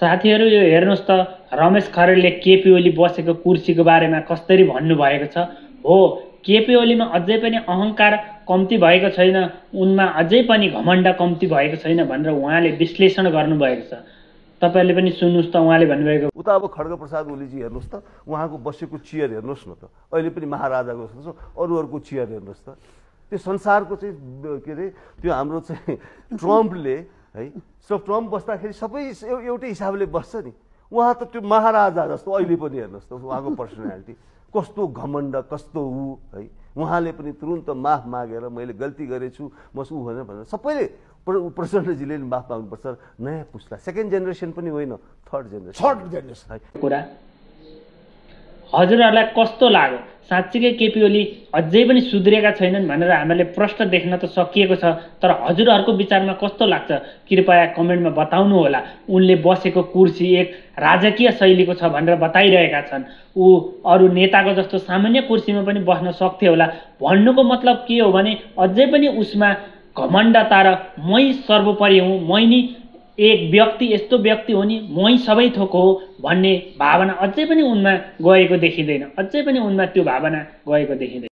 साथीहरू यो हेर्नुहोस् त रमेश खरेलले केपी ओली बसेको कुर्सीको बारेमा कसरी भन्नुभएको छ। हो, केपी ओलीमा अझै पनि अहंकार कम्ती भएको छैन, उनमा अझै पनि घमण्ड कम्ती भएको छैन भनेर उहाँले विश्लेषण गर्नुभएको छ। तपाईहरुले पनि सुन्नुस् त उहाँले भन्नुभएको। उता अब खड्गप्रसाद ओलीजी हेर्नुहोस् त, उहाँको बसेको चेयर हेर्नुहोस् न त, अहिले पनि महाराजाको जस्तो अरूहरूको चेयर हेर्नुहोस् त। त्यो संसारको चाहिँ के अरे त्यो हाम्रो चाहिँ ट्रम्पले है, ट्रम्प बस्दाखेरि सबै एउटै हिसाबले बस्छ नि, उहाँ त त्यो महाराजा जस्तो अहिले पनि हेर्नुहोस् त उहाँको पर्सनालिटी कस्तो घमण्ड कस्तो ऊ है। उहाँले पनि तुरुन्त माफ मागेर मैले गल्ती गरेछु म ऊ भनेर सबैले प्रचण्डजीले माफ माग्नुपर्छ। नयाँ पुस्ता सेकेन्ड जेनेरेसन पनि होइन, थर्ड जेनेरेसन कुरा हजुरहरूलाई कस्तो लाग्यो? साँच्चीकै केपी ओली अझै पनि सुध्रेका छैनन् भनेर हामीले प्रश्न देख्न त सकिएको छ, तर हजुरहरूको विचारमा कस्तो लाग्छ कृपया कमेन्टमा बताउनु होला। उनले बसेको कुर्सी एक राजकीय शैलीको छ भनेर बताइरहेका छन्। ऊ अरू नेताको जस्तो सामान्य कुर्सीमा पनि बस्न सक्थे होला। भन्नुको मतलब के हो भने अझै पनि उसमा घमण्डता र मै सर्वोपरि हुँ, मै नि एक व्यक्ति यस्तो व्यक्ति हो नि, मै सबै थोक हो भन्ने भावना अझै पनि उनमा गएको देखिँदैन। अझै पनि उनमा त्यो भावना गएको देखिँदैन।